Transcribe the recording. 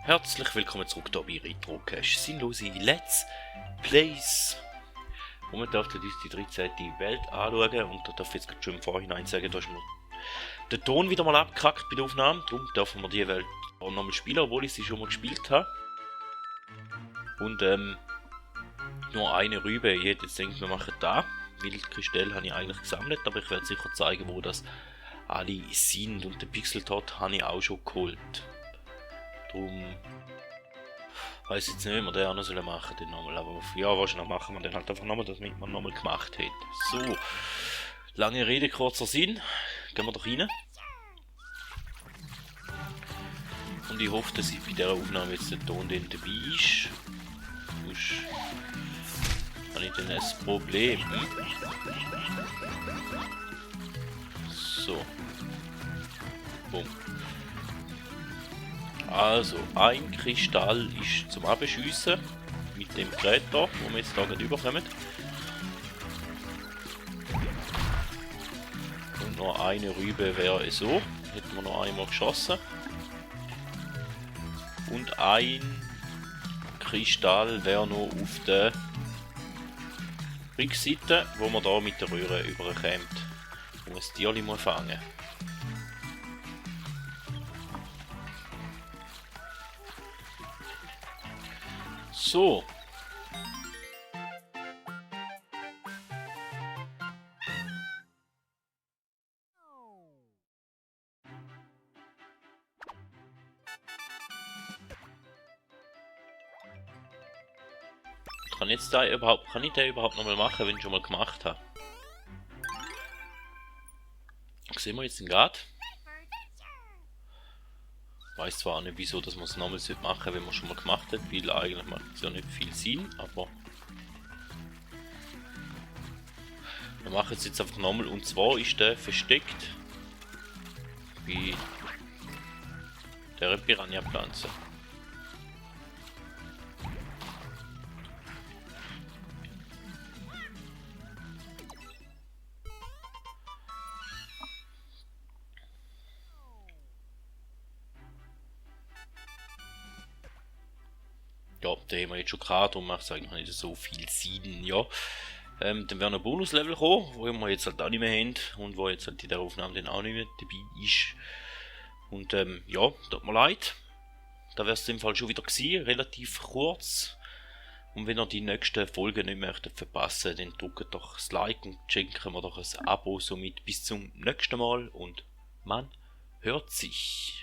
Herzlich willkommen zurück hier bei Retrocache. Sinnlose Let's Plays. Und wir dürfen uns die 13. Welt anschauen. Und da darf ich jetzt schon im Vorhinein sagen, da ist mir der Ton wieder mal abgekackt bei der Aufnahme. Darum dürfen wir die Welt auch nochmal spielen, obwohl ich sie schon mal gespielt habe. Und nur eine Rübe. Jetzt denke ich, wir machen da. Wildkristall habe ich eigentlich gesammelt, aber ich werde sicher zeigen, wo das alle sind. Und den Pixeltot habe ich auch schon geholt. Darum weiß jetzt nicht, wie wir den auch noch machen sollen, nochmal. Aber ja, wahrscheinlich machen wir den halt einfach nochmal, damit man nochmal gemacht hat. So, lange Rede, kurzer Sinn. Gehen wir doch rein. Und ich hoffe, dass bei dieser Aufnahme jetzt der Ton dann dabei ist. Sonst habe ich dann ein Problem. So. Bumm. Also, ein Kristall ist zum Abschiessen mit dem Gerät hier, wo wir jetzt hier gerade überkommen. Und noch eine Rübe wäre so. Hätten wir noch einmal geschossen. Und ein Kristall wäre noch auf der Rückseite, wo man da mit der Röhre überkommt. Und das Tierli muss fangen. So. Kann ich den überhaupt nochmal machen, wenn ich schon mal gemacht habe? Sehen wir jetzt den gerade? Weiß zwar nicht, wieso dass man es nochmal machen sollte, wenn man schon mal gemacht hat, weil eigentlich macht es ja nicht viel Sinn, aber wir machen es jetzt einfach nochmal, und zwar ist der versteckt bei der Piranha-Pflanze. Ja, den haben wir jetzt schon gehabt, darum macht es eigentlich nicht so viel Sinn, ja. Dann wäre ein Bonuslevel kommen, wo wir jetzt halt auch nicht mehr haben und wo jetzt halt in der Aufnahme dann auch nicht mehr dabei ist. Und ja, tut mir leid. Da wäre es im Fall schon wieder gewesen, relativ kurz. Und wenn ihr die nächsten Folgen nicht möchtet verpassen, dann drückt doch das Like und schenken wir doch ein Abo. Somit bis zum nächsten Mal und man hört sich.